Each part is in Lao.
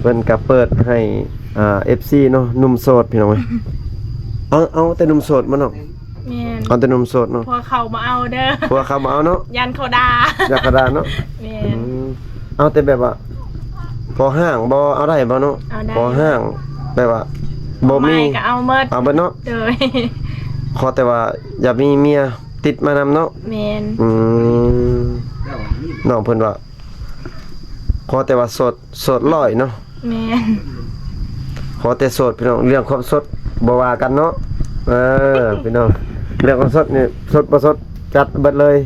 ເພິ່ນກໍເປີດໃຫ້ ອ່າ ເອັຟຊີເນາະ ໜຸ່ມໂສດພີ່ນ້ອງເອີຍ. ເອົາ ເອົາແຕ່ໜຸ່ມໂສດບໍ່ນ້ອງ? ແມ່ນ ເອົາແຕ່ໜຸ່ມໂສດເນາະ. ຜົວເຂົາບໍ່ເອົາເດີ ຜົວເຂົາບໍ່ເອົາເນາະ ຢ້ານເຂົາດ່າ ຢ້ານເຂົາດ່າເນາະ. ແມ່ນ ອືມ ເອົາແຕ່ແບບວ່າພໍຮ່າງບໍ່ ເອົາໄດ້ບໍ່ເນາະ? ເອົາໄດ້ ພໍຮ່າງແບບວ່າບໍ່ມີ ເອົາໝົດ ເອົາເບິດເນາະ. ໂດຍ ຂໍແຕ່ວ່າຢ່າມີເມຍຕິດມານຳເນາະ. ແມ່ນ ອືມ ນ້ອງເພິ່ນວ່າ ຂໍແຕ່ວ່າໂສດ ໂສດຮ້ອຍເນາະ. ແມ່ນ ຂໍແຕ່ໂສດພີ່ນ້ອງ ເລື່ອງຄວາມສົດບໍ່ວ່າກັນເນາະ. ເອີ ພີ່ນ້ອງ ເລື່ອງຄວາມສົດນີ້ ສົດບໍ່ສົດຈັດເບິດເລີຍ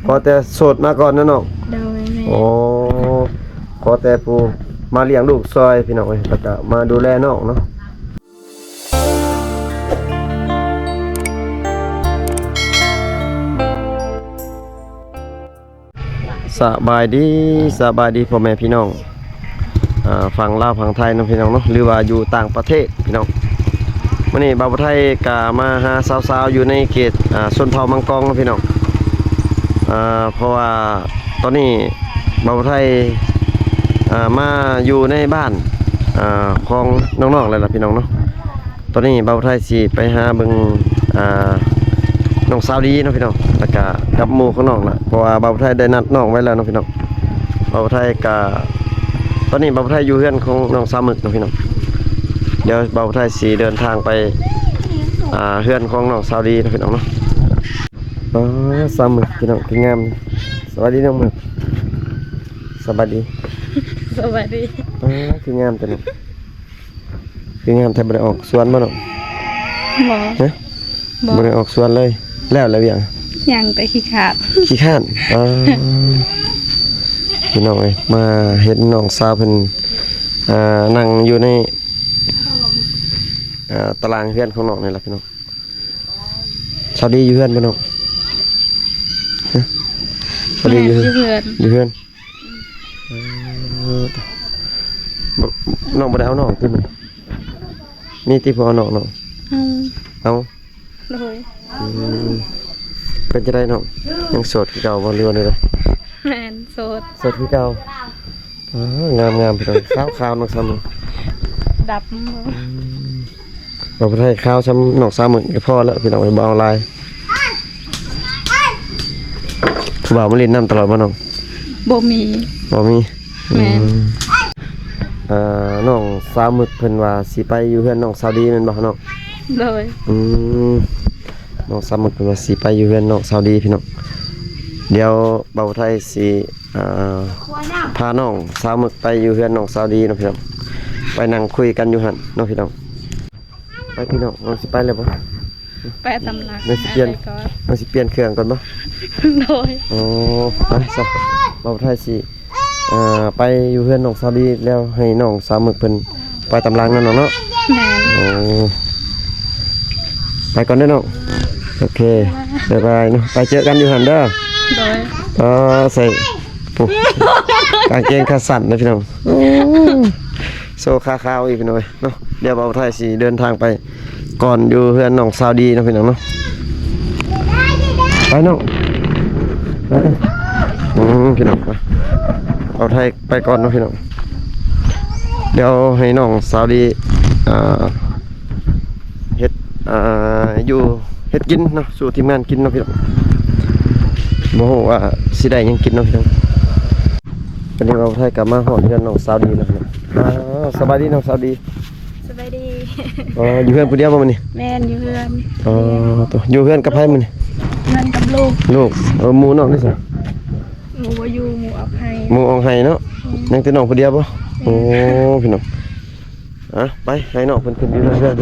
ຂໍແຕ່ໂສດມາກ່ອນເນາະນ້ອງ. ໂດຍ ແມ່ນ ໂອ້ ຂໍແຕ່ຜູ້ມາລ້ຽງລູກຊ່ອຍພີ່ນ້ອງເອີຍ ແລ້ວກໍມາດູແລນ້ອງເນາະ. ສະບາຍດີ ສະບາຍດີພໍ່ແມ່ພີ່ນ້ອງ ອ່າ ຝັ່ງລາວຝັ່ງໄທເນາະພີ່ນ້ອງເນາະ ຫຼືວ່າຢູ່ຕ່າງປະເທດພີ່ນ້ອງ. ມື້ນີ້ບ່າວໄທກະມາຫາສາວໆຢູ່ໃນເຂດ ອ່າ ຊົນເຜົ່າມັງກອງເນາະພີ່ນ້ອງ. ອ່າ ເພາະວ່າຕອນນີ້ບ່າວໄທ ອ່າ ມາຢູ່ໃນບ້ານ ອ່າ ຂອງນ້ອງໆແລ້ວລະພີ່ນ້ອງເນາະ. ຕອນນີ້ບ່າວໄທຊິໄປຫາເບິ່ງ ອ່າ ນ້ອງສາວດີເນາະພີ່ນ້ອງ ແລ້ວກະກັບໝູ່ຂອງນ້ອງລະ ເພາະວ່າບ່າວໄທໄດ້ນັດນ້ອງໄວ້ແລ້ວເນາະພີ່ນ້ອງ. ບ່າວໄທກະ ຕອນນີ້ບ່າວໄທຢູ່ເຮືອນຂອງນ້ອງສາວໝຶກເນາະພີ່ນ້ອງ. ດຽວບ່າວໄທຊິເດີນທາງໄປ ອ່າ ເຮືອນຂອງນ້ອງສາວດີເນາະພີ່ນ້ອງເນາະ. ອໍ ສາວໝຶກພີ່ນ້ອງ ຄືງາມ. ສະບາຍດີນ້ອງໝຶກ ສະບາຍດີ ສະບາຍດີ. ອໍ ຄືງາມແທ້ເນາະ ຄືງາມແທ້. ບໍ່ໄດ້ອອກສວນບໍ່ນ້ອງ? ບໍ່ ຮະ? ບໍ່ ບໍ່ໄດ້ອອກສວນເລີຍ. ແລ້ວແລ້ວຫຍັງ? ຍັງ ແຕ່ຂີ້ຄ້ານ ຂີ້ຄ້ານ. ອໍ ພີ່ນ້ອງເອີຍ ມາເຫັນນ້ອງສາວເພິ່ນ ອ່າ ນັ່ງຢູ່ໃນ ອ່າ ຕາລາງເຮືອນຂອງນ້ອງນີ້ລະພີ່ນ້ອງ. ສາວດີຢູ່ເຮືອນບໍ່ນ້ອງ? ຮະ? ສາວດີຢູ່ເຮືອນ ແມ່ນ ຢູ່ເຮືອນ ຢູ່ເຮືອນ. ເອີ ບໍ່ ນ້ອງບໍ່ໄດ້ເອົານ້ອງຕິມື້ນີ້? ມີຕິຜູ້ເອົານ້ອງນ້ອງ? ເອົາ ເອົາ. ໂດຍ ອືມ ເປັນຈັ່ງໃດນ້ອງ ຍັງໂສດຄືເກົ່າບໍ່ ຫຼືວ່າແນວໃດ? ແມ່ນ ໂສດ ໂສດຄືເກົ່າ. ເອີ ງາມໆ ພີ່ນ້ອງ ຂາວໆ ນ້ອງສາວໝຶກ ດຳ. ອືມ ບໍ່ໄດ້ຂາວສ່ຳນ້ອງສາວໝຶກກໍພໍແລ້ວພີ່ນ້ອງ ບໍ່ເອົາຫຼາຍ. ຜູ້ບ່າວມາຫຼິ້ນນຳຕະຫຼອດບໍ່ນ້ອງ? ບໍ່ມີ ບໍ່ມີ. ແມ່ນ ອືມ ເອີ ນ້ອງສາວໝຶກເພິ່ນວ່າຊິໄປຢູ່ເຮືອນນ້ອງສາວດີແມ່ນບໍ່ນ້ອງ? ໂດຍ ອືມ ນ້ອງສາວໝຶກເພິ່ນວ່າຊິໄປຢູ່ເຮືອນນ້ອງສາວດີພີ່ນ້ອງ. ດຽວບ່າວໄທຊິ ອ່າ ພານ້ອງສາວໝຶກໄປຢູ່ເຮືອນນ້ອງສາວດີເນາະພີ່ນ້ອງ ໄປນັ່ງຄຸຍກັນຢູ່ຫັ້ນເນາະພີ່ນ້ອງ. ໄປພີ່ນ້ອງ ນ້ອງຊິໄປແລ້ວບໍ່? ໄປຕາມຫຼັງ ນ້ອງຊິປ່ຽນ ໄປກ່ອນ ນ້ອງຊິປ່ຽນເຄື່ອງກ່ອນບໍ່? ໂດຍ ໂອ້ ໄປຊະ ບ່າວໄທຊິ ອ່າ ໄປຢູ່ເຮືອນນ້ອງສາວດີ ແລ້ວໃຫ້ນ້ອງສາວໝຶກເພິ່ນໄປຕາມຫຼັງນັ້ນເນາະ. ແມ່ນ ໂອ້ ໄປກ່ອນເດີນ້ອງ. ໂອເຄ ບາຍບາຍເນາະ ໄປເຈີກັນຢູ່ຫັ້ນເດີ. ໂດຍ ເອີ ໃສ່ ໂອ້ ກາງເກງຂາສັ້ນນະພີ່ນ້ອງ ໂອ້ ໂຊຂາຂາວອີກພີ່ນ້ອງເນາະ. ດຽວບ່າວໄທຊິເດີນທາງໄປກ່ອນຢູ່ເຮືອນນ້ອງສາວດີເນາະພີ່ນ້ອງເນາະ. ໄປນ້ອງ ໄປ ອືມ ພີ່ນ້ອງ ບ່າວໄທໄປກ່ອນເນາະພີ່ນ້ອງ. ດຽວໃຫ້ນ້ອງສາວດີ ອ່າ ເຮັດ ອ່າ ຢູ່ເຮັດກິນເນາະ ສູ່ທີມງານກິນເນາະພີ່ນ້ອງ. ບໍ່ຮູ້ວ່າຊິໄດ້ຫຍັງກິນເນາະພີ່ນ້ອງ. ຕອນນີ້ບ່າວໄທກໍມາຮອດເຮືອນນ້ອງສາວດີແລ້ວພີ່ນ້ອງ. ອ້າວ ສະບາຍດີນ້ອງສາວດີ. ສະບາຍດີ. ອໍ ຢູ່ເຮືອນຜູ້ດຽວບໍ່ມື້ນີ້? ແມ່ນ ຢູ່ເຮືອນ. ອໍ ໂຕ ຢູ່ເຮືອນກັບໃຜມື້ນີ້? ເຮືອນກັບລູກ. ລູກ ເອີ ໝູ່ນ້ອງນີ້ຊະ? ໝູ່ບໍ່ຢູ່ ໝູ່ອອກໄຮ່. ໝູ່ອອກໄຮ່ເນາະ. ອືມ ຍັງແຕ່ນ້ອງຜູ້ດຽວບໍ່? ແມ່ນ. ໂອ້ ພີ່ນ້ອງ ອ່ະ ໄປ ໃຫ້ນ້ອງເພິ່ນຂຶ້ນຢູ່ເຮືອນ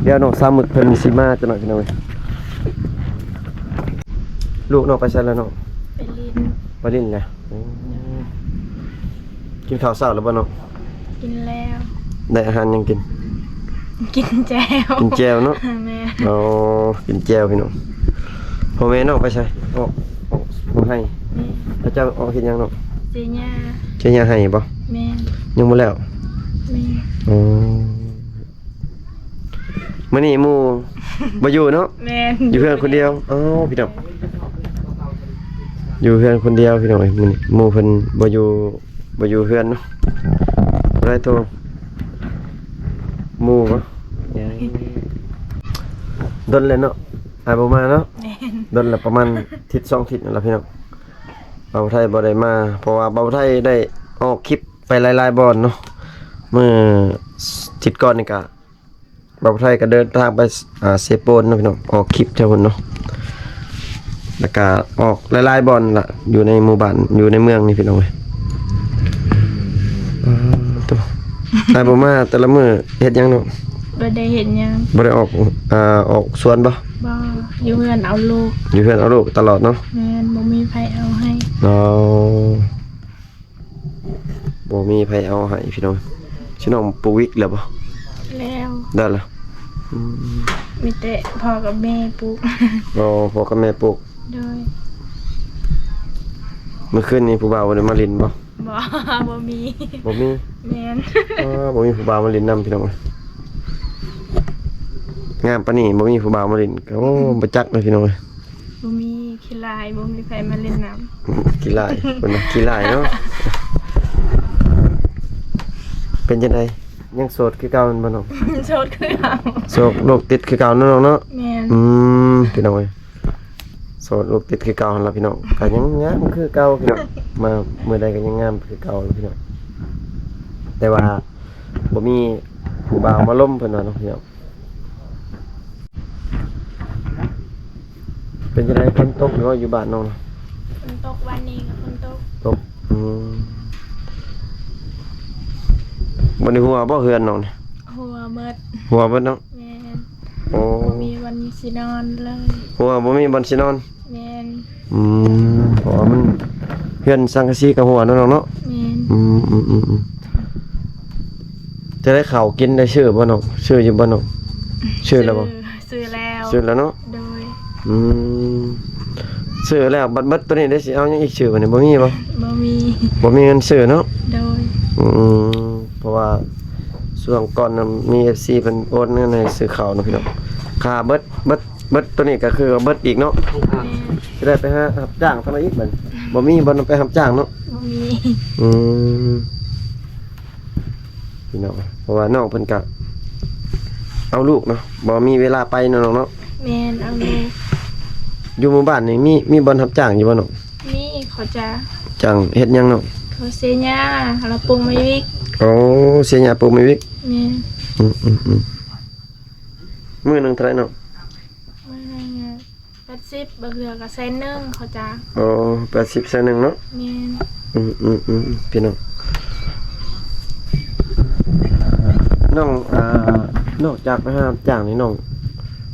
ດຽວນ້ອງສາວໝຶກເພິ່ນຊິມາຈັກໜ້ອຍພີ່ນ້ອງເອີຍ. ລູກນ້ອງໄປໃສແລ້ວນ້ອງ? ໄປຫຼິ້ນ. ໄປຫຼິ້ນແລ້ວ. ໂອ້ ກິນເຂົ້າເຊົ້າແລ້ວບໍ່ນ້ອງ? ກິນແລ້ວ. ໄດ້ອາຫານຫຍັງກິນ? ກິນແຈ່ວ. ກິນແຈ່ວເນາະ. ແມ່ນ. ອໍ ກິນແຈ່ວພີ່ນ້ອງ. ພໍ່ແມ່ນ້ອງໄປໃສ? ອອກ ອອກ ອອກໄຮ່. ແມ່ນ. ແລ້ວເຈົ້າອອກເຮັດຫຍັງນ້ອງ? ເຈຍຫຍ້າ. ເຈຍຫຍ້າໄຮ່ບໍ່? ແມ່ນ. ຍັງບໍ່ແລ້ວ? ແມ່ນ. ອໍ ມື້ນີ້ໝູ່ບໍ່ຢູ່ເນາະ? ແມ່ນ. ຢູ່ເຮືອນຄົນດຽວ. ອໍ ພີ່ນ້ອງ ຢູ່ເຮືອນຄົນດຽວພີ່ນ້ອງເອີຍ. ມື້ນີ້ໝູ່ເພິ່ນບໍ່ຢູ່ ບໍ່ຢູ່ເຮືອນເນາະ. ບໍ່ໄ ໄປໂທ ໝູ່ບໍ່? ຍັງ ດົນແລ້ວເນາະ ອ້າຍບໍ່ມາເນາະ. ແມ່ນ ດົນແລ້ວ ປະມານທິດສອງທິດນັ້ນລະພີ່ນ້ອງ. ບ່າວໄທບໍ່ໄດ້ມາ ເພາະວ່າບ່າວໄທໄດ້ອອກຄລິບໄປຫຼາຍໆບ່ອນເນາະ. ມື້ທິດກ່ອນນີ້ກະ ບ່າວໄທກໍເດີນທາງໄປ ອ່າ ເຊໂປນເນາະພີ່ນ້ອງ ອອກຄລິບແຖວພຸ້ນເນາະ ແລ້ວກໍອອກຫຼາຍໆບ່ອນລະ ຢູ່ໃນໝູ່ບ້ານ ຢູ່ໃນເມືອງນີ້ພີ່ນ້ອງເອີຍ. ປາໂຕ ອ້າຍບໍ່ມາແຕ່ລະມື້ເຮັດຫຍັງເນາະ? ບໍ່ໄດ້ເຮັດຫຍັງ ບໍ່ໄດ້ອອກ ອ່າ ອອກສວນບໍ່? ບໍ່ ຢູ່ເຮືອນເອົາລູກ ຢູ່ເຮືອນເອົາລູກຕະຫຼອດເນາະ. ແມ່ນ ບໍ່ມີໃຜເອົາໃຫ້. ອໍ ບໍ່ມີໃຜເອົາໃຫ້ພີ່ນ້ອງ. ຊິນ້ອງປູກວິກແລ້ວບໍ່? ແລ້ວ ໄດ້ລະ. ອືມ ມີແຕ່ພໍ່ກັບແມ່ປູກ. ອໍ ພໍ່ກັບແມ່ປູກ. ໂດຍ ມື້ຄືນນີ້ຜູ້ບ່າວບໍ່ໄດ້ມາຫຼິ້ນບໍ່? ບໍ່ ບໍ່ມີ ບໍ່ມີ. ແມ່ນ ອໍ ບໍ່ມີຜູ້ບ່າວມາຫຼິ້ນນຳພີ່ນ້ອງ. ງາມປານນີ້ບໍ່ມີຜູ້ບ່າວມາຫຼິ້ນ ໂອ້ ບໍ່ຈັກເລີຍພີ່ນ້ອງເອີຍ. ບໍ່ມີ ຂີ້ລ້າຍ ບໍ່ມີໃຜມາຫຼິ້ນນຳ. ອືມ ຂີ້ລ້າຍ ເພິ່ນວ່າຂີ້ລ້າຍເນາະ. ເປັນຈັ່ງໃດ ຍັງໂສດຄືເກົ່າແມ່ນບໍ່ນ້ອງ? ໂສດຄືເກົ່າ ໂສດ ໂລກຕິດຄືເກົ່າເນາະນ້ອງເນາະ. ແມ່ນ ອືມ ພີ່ນ້ອງເອີຍ ໂສດ ໂລກຕິດຄືເກົ່າຫັ້ນລະພີ່ນ້ອງ. ກໍຍັງງາມຄືເກົ່າພີ່ນ້ອງ ມາມື້ໃດກໍຍັງງາມຄືເກົ່າພີ່ນ້ອງ. ແຕ່ວ່າບໍ່ມີຜູ້ບ່າວມາລົມເພິ່ນວ່າເນາະພີ່ນ້ອງ. ເປັນຈັ່ງໃດ ຝົນຕົກຢູ່ບໍ່ ຢູ່ບ້ານນ້ອງ? ຝົນຕົກ ວານນີ້ກໍຝົນຕົກ. ຕົກ ອືມ ບໍ່ໄດ້ຮົ່ວບໍ່ເຮືອນນ້ອງນີ້? ຮົ່ວເບິດ ຮົ່ວເບິດເນາະ. ແມ່ນ ໂອ້ ບໍ່ມີບ່ອນຊິນອນເລີຍ. ຮົ່ວ ບໍ່ມີບ່ອນຊິນອນ. ແມ່ນ ອືມ ເພາະວ່າມັນ ເຮືອນສັງກະສີກໍຮົ່ວເນາະນ້ອງເນາະ. ແມ່ນ ອືມ ອືມ ອືມ ອືມ. ຈະໄດ້ເຂົ້າກິນໄດ້ຊື້ບໍ່ນ້ອງ? ຊື້ຢູ່ບໍ່ນ້ອງ? ຊື້ແລ້ວບໍ່? ຊື້ ຊື້ແລ້ວ ຊື້ແລ້ວເນາະ. ໂດຍ ອືມ ຊື້ແລ້ວ ບັດເບິດໂຕນີ້ໄດ້ຊິເອົາຫຍັງອີກຊື້ບັດນີ້ ບໍ່ມີບໍ່? ບໍ່ມີ ບໍ່ມີເງິນຊື້ເນາະ. ໂດຍ ອືມ ເພາະວ່າຊ່ວງກ່ອນນະ ມີເອັຟຊີເພິ່ນໂອນເງິນໃຫ້ຊື້ເຂົ້າເນາະພີ່ນ້ອງ. ຄ່າເບິດ ເບິດ ເບິດໂຕນີ້ກໍຄືວ່າເບິດອີກເນາະ. ແມ່ນ ຈະໄດ້ໄປຫາຮັບຈ້າງທາງໃດອີກບັດນີ້? ບໍ່ມີບ່ອນໄປຮັບຈ້າງເນາະ. ບໍ່ມີ ອືມ ພີ່ນ້ອງ ເພາະວ່ານ້ອງເພິ່ນກະເອົາລູກເນາະ ບໍ່ມີເວລາໄປເນາະນ້ອງເນາະ. ແມ່ນ ເອົາລູກ. ຢູ່ໝູ່ບ້ານນີ້ມີ ມີບ່ອນຮັບຈ້າງຢູ່ບໍ່ນ້ອງ? ມີ ເຂົາຈ້າງ. ຈ້າງເຮັດຫຍັງນ້ອງ? ເຂົາເສຍຫຍ້າ ແລ້ວປູກໄມ້ວິກ. ໂອ້ ເສຍຫຍ້າ ປູກໄມ້ວິກ. ແມ່ນ ອືມ ອືມ ອືມ. ມື້ໜຶ່ງເທົ່າໃດນ້ອງ? ມື້ໜຶ່ງ ແປດສິບ ບາງເທື່ອກໍແສນໜຶ່ງ ເຂົາຈ້າງ. ອໍ ແປດສິບ ແສນໜຶ່ງເນາະ. ແມ່ນ ອືມ ອືມ ອືມ ພີ່ນ້ອງ. ນ້ອງ ອ່າ ນອກຈາກໄປຫາຮັບຈ້າງນີ້ ນ້ອງ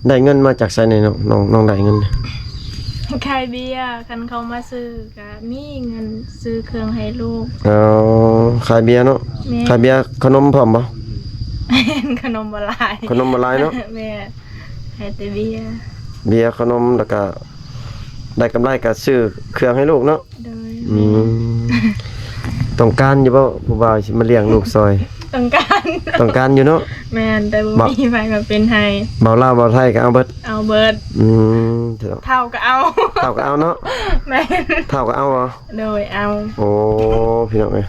ໄດ້ເງິນມາຈາກໃສແດ່ນ້ອງ? ນ້ອງ ນ້ອງໄດ້ເງິນ ຂາຍເບຍ ຄັນເຂົາມາຊື້ ກະມີເງິນຊື້ເຄື່ອງໃຫ້ລູກ. ອໍ ຂາຍເບຍເນາະ. ແມ່ນ ຂາຍເບຍ ຂະໜົມພ້ອມບໍ່? ແມ່ນ ຂະໜົມບໍ່ຫຼາຍ ຂະໜົມບໍ່ຫຼາຍເນາະ. ແມ່ນ ໃຫ້ແຕ່ເບຍ ເບຍ ຂະໜົມ ແລ້ວກະໄດ້ກຳໄລກະຊື້ເຄື່ອງໃຫ້ລູກເນາະ. ໂດຍ ອືມ ແມ່ນ ຕ້ອງການຢູ່ບໍ່ ຜູ້ບ່າວຊິມາລ້ຽງລູກຊ່ອຍ? ຕ້ອງການ ຕ້ອງການຢູ່ເນາະ. ແມ່ນ ແຕ່ບໍ່ມີໃຜມາເປັນໃຫ້. ບ່າວລາວ ບ່າວໄທກໍເອົາເບິດ ເອົາເບິດ. ອືມ ເຖົ້າກໍເອົາ ເຖົ້າກໍເອົາເນາະ. ແມ່ນ ເຖົ້າກໍເອົາບໍ່? ໂດຍ ເອົາ. ໂອ້ ພີ່ນ້ອງເອີຍ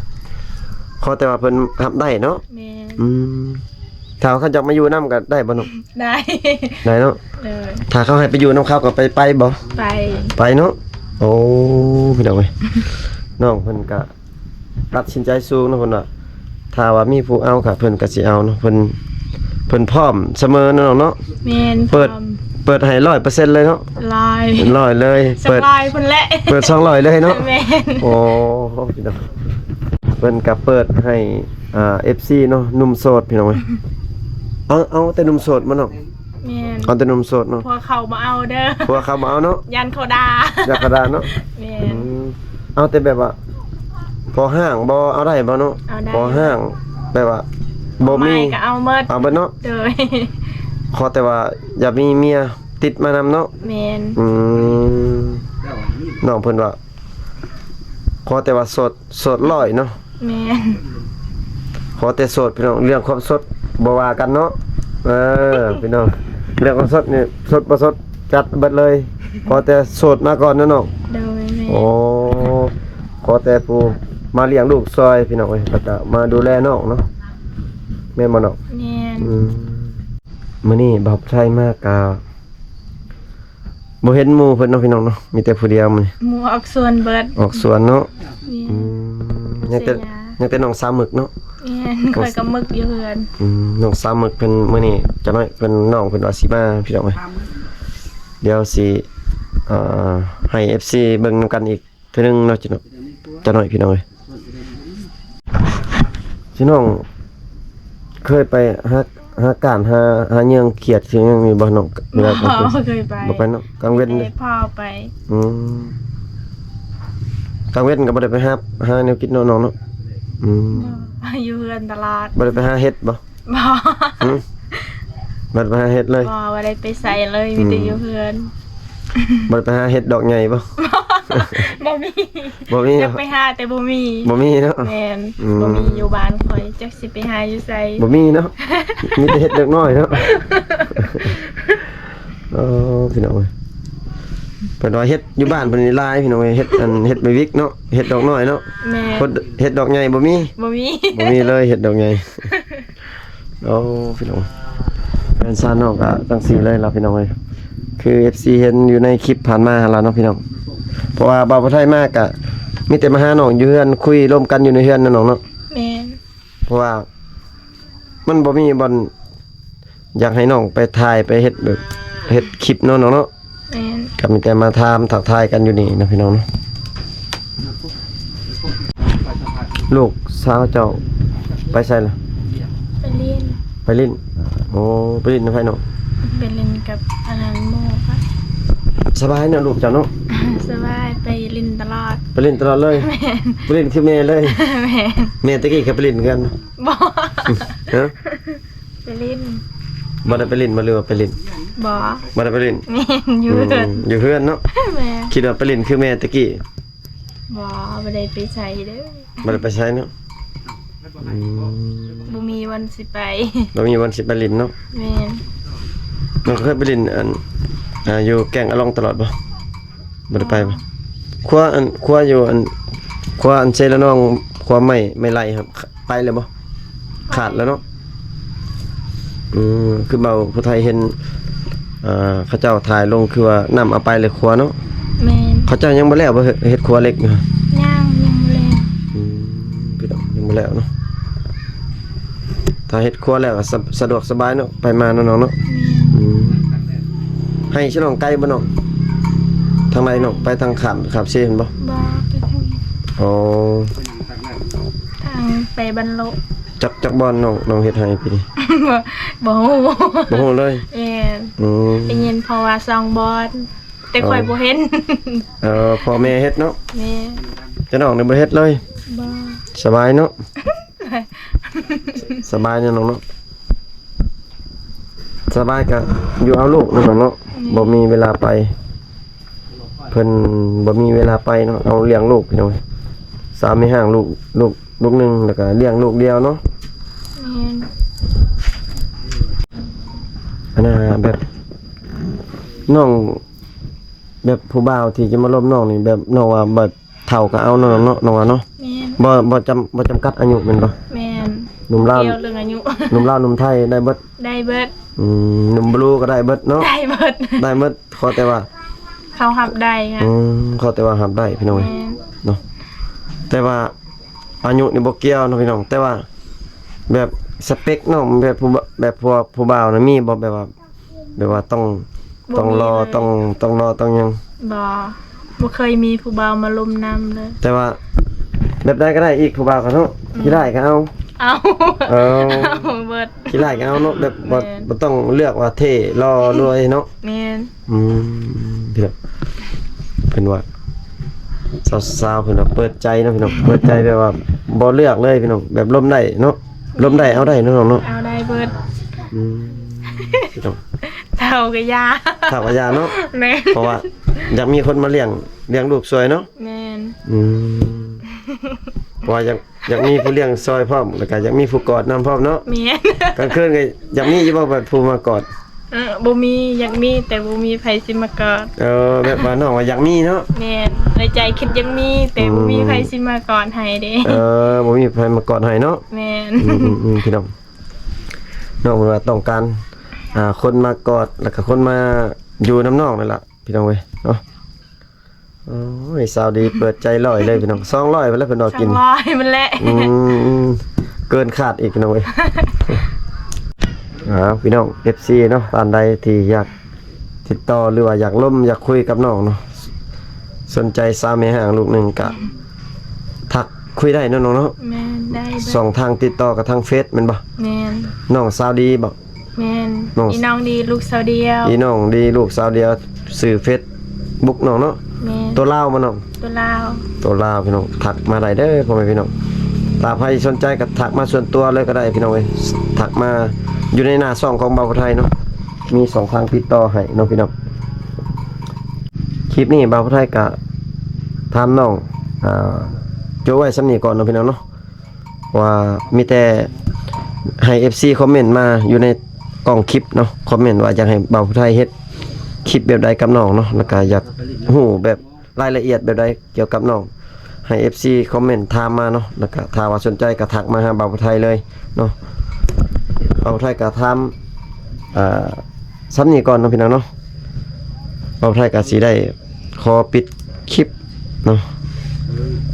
ຂໍແຕ່ວ່າເພິ່ນຮັບໄດ້ເນາະ. ແມ່ນ ອືມ ຖ້າເຂົາຢາກມາຢູ່ນຳກໍໄດ້ບໍ່ນ້ອງ? ໄດ້ ໄດ້ເນາະ. ໂດຍ ຖ້າເຂົາໃຫ້ໄປຢູ່ນຳເຂົາກໍໄປ ໄປບໍ່? ໄປ ໄປເນາະ. ໂອ້ ພີ່ນ້ອງເອີຍ ນ້ອງເພິ່ນກະຕັດສິນໃຈສູງເນາະ ເພິ່ນວ່າ ຖ້າວ່າມີຜູ້ເອົາກະເພິ່ນກະຊິເອົາເນາະ. ເພິ່ນ ເພິ່ນພ້ອມສະເໝີເນາະນ້ອງເນາະ. ແມ່ນ ເປີດ ພ້ອມ ເປີດໃຫ້ຮ້ອຍເປີເຊັນເລີຍເນາະ. ຮ້ອຍ ຮ້ອຍເລີຍ ເປີດ ເປີດສອງຮ້ອຍເລີຍເນາະ. ແມ່ນ ໂອ້ ພີ່ນ້ອງ ເພິ່ນກະເປີດໃຫ້ ອ່າ ເອັຟຊີເນາະ ໜຸ່ມໂສດ ພີ່ນ້ອງເອີຍ. ເອົາ ເອົາແຕ່ໜຸ່ມໂສດບໍ່ນ້ອງ? ແມ່ນ ເອົາແຕ່ໜຸ່ມໂສດເນາະ. ຜົວເຂົາບໍ່ເອົາເດີ ຜົວເຂົາບໍ່ເອົາເນາະ. ຢ້ານເຂົາດ່າ ຢ້ານເຂົາດ່າເນາະ. ແມ່ນ ອືມ ເອົາແຕ່ແບບວ່າພໍຮ່າງບໍ່ ເອົາໄດ້ບໍ່ເນາະ? ເອົາໄດ້ ພໍຮ່າງ ແບບວ່າບໍ່ມີ ເອົາໝາຍກໍເອົາໝົດ ເອົາເບິດເນາະ. ໂດຍ ຂໍແຕ່ວ່າຢ່າມີເມຍຕິດມານຳເນາະ. ແມ່ນ ອືມ ນ້ອງເພິ່ນວ່າ ຂໍແຕ່ວ່າໂສດ ໂສດຮ້ອຍເນາະ. ແມ່ນ ຂໍແຕ່ໂສດ ພີ່ນ້ອງ ເລື່ອງຄວາມສົດບໍ່ວ່າກັນເນາະ. ເອີ ພີ່ນ້ອງ ເລື່ອງຄວາມສົດນີ້ ສົດບໍ່ສົດຈັດເບິດເລີຍ ຂໍແຕ່ໂສດມາກ່ອນເນາະນ້ອງ. ໂດຍ ແມ່ນ ໂອ້ ຂໍແຕ່ຜູ້ມາລ້ຽງລູກຊ່ອຍ ພີ່ນ້ອງເອີຍ ແລ້ວກໍມາດູແລນ້ອງເນາະ. ແມ່ນບໍ່ນ້ອງ? ແມ່ນ. ອືມ ມື້ນີ້ບ່າວໄທມາກະບໍ່ເຫັນໝູ່ເພິ່ນເນາະ ພີ່ນ້ອງເນາະ ມີແຕ່ຜູ້ດຽວມື້ນີ້. ໝູ່ອອກສວນເບິດ. ອອກສວນເນາະ. ແມ່ນ. ອືມ ຍັງແຕ່ ຍັງແຕ່ນ້ອງສາວໝຶກເນາະ. ແມ່ນ ຂ້ອຍກໍໝຶກຢູ່ເຮືອນ. ອືມ ນ້ອງສາວໝຶກເພິ່ນ ມື້ນີ້ຈະໜ້ອຍເພິ່ນ ນ້ອງເພິ່ນວ່າຊິມາ ພີ່ນ້ອງເອີຍ. ດຽວຊິ ເອີ ໃຫ້ເອັຟຊີເບິ່ງນຳກັນອີກ ເທື່ອໜຶ່ງເນາະ ຈະໜ້ອຍ ຈະໜ້ອຍ ພີ່ນ້ອງເອີຍ. ພີ່ນ້ອງເຄີຍໄປຫາ ຫາກ້ານ ຫາ ຫາເຫຍື່ອຂຽດ ຄືຫຍັງມີບໍ່ນ້ອງ? ເວລາກາງຄືນ ບໍ່ເຄີຍໄປ. ບໍ່ໄປເນາະ ກາງເວັນເດ້. ແຕ່ພາໄປ. ອືມ ກາງເວັນກໍບໍ່ໄດ້ໄປຫາ ຫາແນວກິນເນາະນ້ອງເນາະ. ອືມ ບໍ່ ຢູ່ເຮືອນຕະຫຼອດ. ບໍ່ໄດ້ໄປຫາເຫັດບໍ່? ບໍ່. ຫືມ ບໍ່ໄດ້ໄປຫາເຫັດເລີຍ? ບໍ່ ບໍ່ໄດ້ໄປໃສເລີຍ ອືມ ມີແຕ່ຢູ່ເຮືອນ. ບໍ່ໄດ້ໄປຫາເຫັດດອກໃຫຍ່ບໍ່? ບໍ່ ບໍ່ມີ. ບໍ່ມີ ຢາກໄປຫາແຕ່ບໍ່ມີ. ບໍ່ມີເນາະ. ແມ່ນ. ອືມ ບໍ່ມີ ຢູ່ບ້ານຂ້ອຍ ຈັກຊິໄປຫາຢູ່ໃສ. ບໍ່ມີເນາະ ມີແຕ່ເຫັດດອກນ້ອຍເນາະ. ໂອ້ ພີ່ນ້ອງເອີຍ ເພິ່ນວ່າເຫັດຢູ່ບ້ານເພິ່ນນີ້ຫຼາຍ ພີ່ນ້ອງເອີຍ. ເຫັດ ອັນ ເຫັດໃບວິກເນາະ ເຫັດດອກນ້ອຍເນາະ. ແມ່ນ. ເຫັດດອກໃຫຍ່ບໍ່ມີ. ບໍ່ມີ ບໍ່ມີເລີຍ ເຫັດດອກໃຫຍ່. ໂອ້ ພີ່ນ້ອງ ເຮືອນຊານນ້ອງກະຈັ່ງຊີ້ເລີຍລະ ພີ່ນ້ອງເອີຍ. ຄືເອັຟຊີເຫັນຢູ່ໃນຄລິບຜ່ານມາຫັ້ນລະເນາະ ພີ່ນ້ອງ. ເພາະວ່າບ່າວໄທມາກະມີແຕ່ມາຫານ້ອງຢູ່ເຮືອນ ຄຸຍລົມກັນຢູ່ໃນເຮືອນເນາະນ້ອງເນາະ. ແມ່ນ. ເພາະວ່າມັນບໍ່ມີບ່ອນ ຢາກໃຫ້ນ້ອງໄປຖ່າຍ ໄປເຮັດແບບ ເຮັດຄລິບເນາະນ້ອງເນາະ. ແມ່ນ. ກໍມີແຕ່ມາຖາມທັກທາຍກັນຢູ່ນີ້ເນາະ ພີ່ນ້ອງເນາະ. ລູກສາວເຈົ້າໄປໃສລະ? ໄປຫຼິ້ນ. ໄປຫຼິ້ນ. ໂອ້ ໄປຫຼິ້ນນຳໃຜນ້ອງ? ໄປຫຼິ້ນກັບອັນນັ້ນ ໝູ່. ສະບາຍເນາະລູກເຈົ້າເນາະ? ສະບາຍ ໄປຫຼິ້ນຕະຫຼອດ. ໄປຫຼິ້ນຕະຫຼອດເລີຍ? ແມ່ນ. ໄປຫຼິ້ນຄືແມ່ເລີຍ? ແມ່ນ. ແມ່ແຕ່ກີ້ເຄີຍໄປຫຼິ້ນນຳກັນ? ບໍ່. ຮະ? ໄປຫຼິ້ນ. ບໍ່ໄດ້ໄປຫຼິ້ນບໍ່ ຫຼືວ່າໄປຫຼິ້ນ? ບໍ່. ບໍ່ໄດ້ໄປຫຼິ້ນ? ແມ່ນ ຢູ່ເຮືອນ. ອືມ ຢູ່ເຮືອນເນາະ? ແມ່ນ. ຄິດວ່າໄປຫຼິ້ນຄືແມ່ແຕ່ກີ້. ບໍ່ ບໍ່ໄດ້ໄປໃສເດີ. ບໍ່ໄດ້ໄປໃສເນາະ? ອືມ ບໍ່ມີບ່ອນຊິໄປ. ບໍ່ມີບ່ອນຊິໄປຫຼິ້ນເນາະ? ແມ່ນ. ນ້ອງເຄີຍໄປຫຼິ້ນອັນ ອ່າ ຢູ່ແກ້ງອາລອງຕະຫຼອດບໍ່? ບໍ່ໄດ້ໄປບໍ່? ຄົວອັນ ຄົວຢູ່ອັນ ຄົວອັນເຊລະນອງ ຄົວໄມ້ ໄມ້ໄລ່ຫັ້ນ ໄປແລ້ວບໍ່? ຂາດແລ້ວເນາະ? ອືມ ຄືເບົາຜູ້ໄທເຫັນ ອ່າ ເຂົາເຈົ້າຖ່າຍລົງ ຄືວ່ານ້ຳເອົາໄປເລີຍຄົວເນາະ? ແມ່ນ. ເຂົາເຈົ້າຍັງບໍ່ແລ້ວບໍ່ ເຮັດ ເຮັດຄົວເຫຼັກນະ? ຍັງ ຍັງບໍ່ແລ້ວ. ອືມ ພີ່ນ້ອງ ຍັງບໍ່ແລ້ວເນາະ? ຖ້າເຮັດຄົວແລ້ວກໍສະ ສະດວກສະບາຍເນາະ ໄປມາເນາະນ້ອງເນາະ? ແມ່ນ. ອືມ ໄຮ່ຊະນ້ອງໄກບໍ່ນ້ອງ? ທາງໃດນ້ອງ? ໄປທາງຂ້າມ ຂ້າມເຊຫັ້ນບໍ່? ບໍ່ ໄປທາງ ອໍ ທາງໄປບ້ານໂລະ. ຈັກ ຈັກບ່ອນນ້ອງ ນ້ອງເຮັດໄຮ່ປີນີ້? ບໍ່ ບໍ່ຮູ້ ບໍ່ຮູ້ເລີຍ? ແມ່ນ. ອືມ ໄດ້ຍິນເພາະວ່າສອງບ່ອນ ແຕ່ຂ້ອຍ ອໍ ບໍ່ເຫັນ. ເອີ ພໍ່ແມ່ເຮັດເນາະ? ແມ່ນ. ແຕ່ນ້ອງນີ້ບໍ່ເຮັດເລີຍ? ບໍ່. ສະບາຍເນາະ? ສະບາຍເນາະນ້ອງເນາະ? ສະບາຍກະຢູ່ເອົາລູກເນາະນ້ອງເນາະ? ແມ່ນ. ບໍ່ມີເວລາໄປ ເພິ່ນບໍ່ມີເວລາໄປເນາະ ເອົາລ້ຽງລູກພີ່ນ້ອງ. ສາມີຫ້າງລູກ ລູກ ລູກໜຶ່ງ ແລ້ວກະລ້ຽງລູກດຽວເນາະ? ແມ່ນ. ອັນນ່າ ແບບ ນ້ອງ ແບບຜູ້ບ່າວທີ່ຈະມາລົມນ້ອງນີ້ ແບບນ້ອງວ່າແບບ ເຖົ້າກໍເອົາເນາະ ນ້ອງເນາະ ນ້ອງວ່າເນາະ? ແມ່ນ. ບໍ່ ບໍ່ຈຳ ບໍ່ຈຳກັດອາຍຸແມ່ນບໍ່? ແມ່ນ. ໜຸ່ມລາວ ບໍ່ກ່ຽວເລື່ອງອາຍຸ ໜຸ່ມລາວໜຸ່ມໄທໄດ້ເບິດ? ໄດ້ເບິດ. ອືມ ໜຸ່ມບລູກໍໄດ້ເບິດເນາະ? ໄດ້ເບິດ ໄດ້ເບິດ ຂໍແຕ່ວ່າເຂົາຮັບໄດ້. ອືມ ຂໍແຕ່ວ່າຮັບໄດ້ພີ່ນ້ອງ. ແມ່ນ. ເນາະ ແຕ່ວ່າອາຍຸນີ້ບໍ່ກ່ຽວເນາະພີ່ນ້ອງ ແຕ່ວ່າແບບສະເປັກນ້ອງ ແບບຜູ້ ແບບຜູ້ ຜູ້ບ່າວນະ ມີບໍ່ ແບບວ່າ ແບບວ່າຕ້ອງ ຕ້ອງຫຼໍ່ ຕ້ອງ ຕ້ອງຫຼໍ່ຕ້ອງຫຍັງ? ບໍ່ ບໍ່ເຄີຍມີຜູ້ບ່າວມາລົມນຳເລີຍ. ແຕ່ວ່າແບບໃດກໍໄດ້ອີກ ຜູ້ບ່າວກໍເນາະ? ອືມ ຂີ້ຮ້າຍກໍເອົາ ເອົາ ເອີ ເອົາເບິດ ຂີ້ຮ້າຍກໍເອົາເນາະ ແບບບໍ່ ແມ່ນ ບໍ່ຕ້ອງເລືອກວ່າເທ່ ຫຼໍ່ ລວຍເນາະ? ແມ່ນ. ອືມ ພີ່ນ້ອງ ເພິ່ນວ່າ ສາວໆ ເພິ່ນວ່າເປີດໃຈເນາະພີ່ນ້ອງ ເປີດໃຈແບບວ່າບໍ່ເລືອກເລີຍພີ່ນ້ອງ ແບບລົມໄດ້ເນາະ? ລົມໄດ້ເອົາໄດ້ເນາະນ້ອງເນາະ? ເອົາໄດ້ເບິດ. ອືມ ພີ່ນ້ອງ ເຖົ້າກໍຢ່າ ເຖົ້າກໍຢ່າເນາະ? ແມ່ນ. ເພາະວ່າຢາກມີຄົນມາລ້ຽງ ລ້ຽງລູກຊ່ວຍເນາະ? ແມ່ນ. ອືມ ເພາະວ່າຢາກ ຢາກມີຜູ້ລ້ຽງຊ່ອຍພ້ອມ ແລ້ວກໍຢາກມີຜູ້ກອດນຳພ້ອມເນາະ? ແມ່ນ. ກາງຄືນກໍຢາກມີຢູ່ບໍ່ ແບບຜູ້ມາກອດ? ເອີ ບໍ່ມີ ຢາກມີ ແຕ່ບໍ່ມີໃຜຊິມາກອດ. ເອີ ແບບວ່ານ້ອງວ່າຢາກມີເນາະ? ແມ່ນ. ໃນໃຈຄິດຢາກມີ ແຕ່ບໍ່ມີ ອືມ ໃຜຊິມາກອດໃຫ້ເດ້. ເອີ ບໍ່ມີໃຜມາກອດໃຫ້ເນາະ? ແມ່ນ. ອືມໆໆ ພີ່ນ້ອງ ນ້ອງເພິ່ນວ່າຕ້ອງການ ອ່າ ຄົນມາກອດ ແລ້ວກໍຄົນມາຢູ່ນຳນ້ອງນັ້ນລະ ພີ່ນ້ອງເອີຍເນາະ. ໂອ້ຍ ສາວດີເປີດໃຈຮ້ອຍເລີຍພີ່ນ້ອງ ສອງຮ້ອຍພຸ້ນແຫຼະເພິ່ນວ່າກິນ ສອງຮ້ອຍມັນແຫຼະ ອືມ ເກີນຄາດອີກພີ່ນ້ອງເອີຍ. ອ້າວ ພີ່ນ້ອງ ເອັຟຊີ ເນາະ ທ່ານໃດທີ່ຢາກຕິດຕໍ່ ຫຼືວ່າຢາກລົມຢາກຄຸຍກັບນ້ອງເນາະ ສົນໃຈສາວແມ່ຮ້າງລູກໜຶ່ງກະທັກຄຸຍໄດ້ເນາະນ້ອງເນາະ. ແມ່ນ ໄດ້ເບິດ ຊ່ອງທາງຕິດຕໍ່ກັບທາງເຟສແມ່ນບໍ່? ແມ່ນ ນ້ອງສາວດີບໍ່? ແມ່ນ ນ້ອງ ອີນ້ອງດີລູກສາວດຽວ ອີນ້ອງດີລູກສາວດຽວ ຊື່ເຟສບຸກນ້ອງເນາະ. ແມ່ນ ຕົວລາວບໍ່ນ້ອງ? ຕົວລາວ ຕົວລາວພີ່ນ້ອງ ທັກມາໄດ້ເດີພໍ່ແມ່ພີ່ນ້ອງ. ຖ້າໃຜສົນໃຈກໍທັກມາສ່ວນຕົວເລີຍກໍໄດ້ພີ່ນ້ອງເອີຍ ທັກມາຢູ່ໃນໜ້າຊ່ອງຂອງບ່າວຜູ້ໄທເນາະ ມີຊ່ອງທາງຕິດຕໍ່ໃຫ້ເນາະພີ່ນ້ອງ. ຄລິບນີ້ບ່າວຜູ້ໄທກໍຖາມນ້ອງ ອ່າ ໂຈະໄວ້ສ່ຳນີ້ກ່ອນເນາະພີ່ນ້ອງເນາະ ວ່າມີແຕ່ໃຫ້ເອັຟຊີຄອມເມັນມາຢູ່ໃນກ້ອງຄລິບເນາະ ຄອມເມັນວ່າຢາກໃຫ້ບ່າວຜູ້ໄທເຮັດຄລິບແບບໃດກັບນ້ອງເນາະ ແລ້ວກໍຢາກຮູ້ແບບລາຍລະອຽດແບບໃດກ່ຽວກັບນ້ອງ ໃຫ້ເອັຟຊີຄອມເມັນຖາມມາເນາະ ແລ້ວກໍຖ້າວ່າສົນໃຈກໍທັກມາຫາບ່າວຜູ້ໄທເລີຍເນາະ. ບ່າວຜູ້ໄທກໍຖາມ ອ່າ ສ່ຳນີ້ກ່ອນເນາະພີ່ນ້ອງເນາະ. ບ່າວຜູ້ໄທກໍຊິໄດ້ຂໍປິດຄລິບເນາະ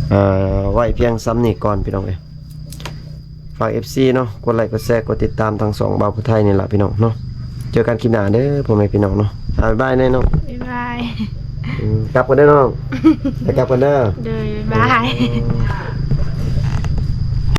ເອີ ໄວ້ພຽງສ່ຳນີ້ກ່ອນພີ່ນ້ອງເອີຍ. ຝາກເອັຟຊີເນາະ ກົດໄລກົດແຊ ກົດຕິດຕາມທາງຊ່ອງບ່າວຜູ້ໄທນີ້ລະພີ່ນ້ອງເນາະ. ເຈີກັນຄລິບໜ້າເດີພໍ່ແມ່ພີ່ນ້ອງເນາະ. ອາ ບາຍບາຍແນ່ນ້ອງ ບາຍບາຍ. ອືມ ກັບກັນເດີນ້ອງ ໄດ້ກັບກັນເດີ ໂດຍ ບາຍບາຍ.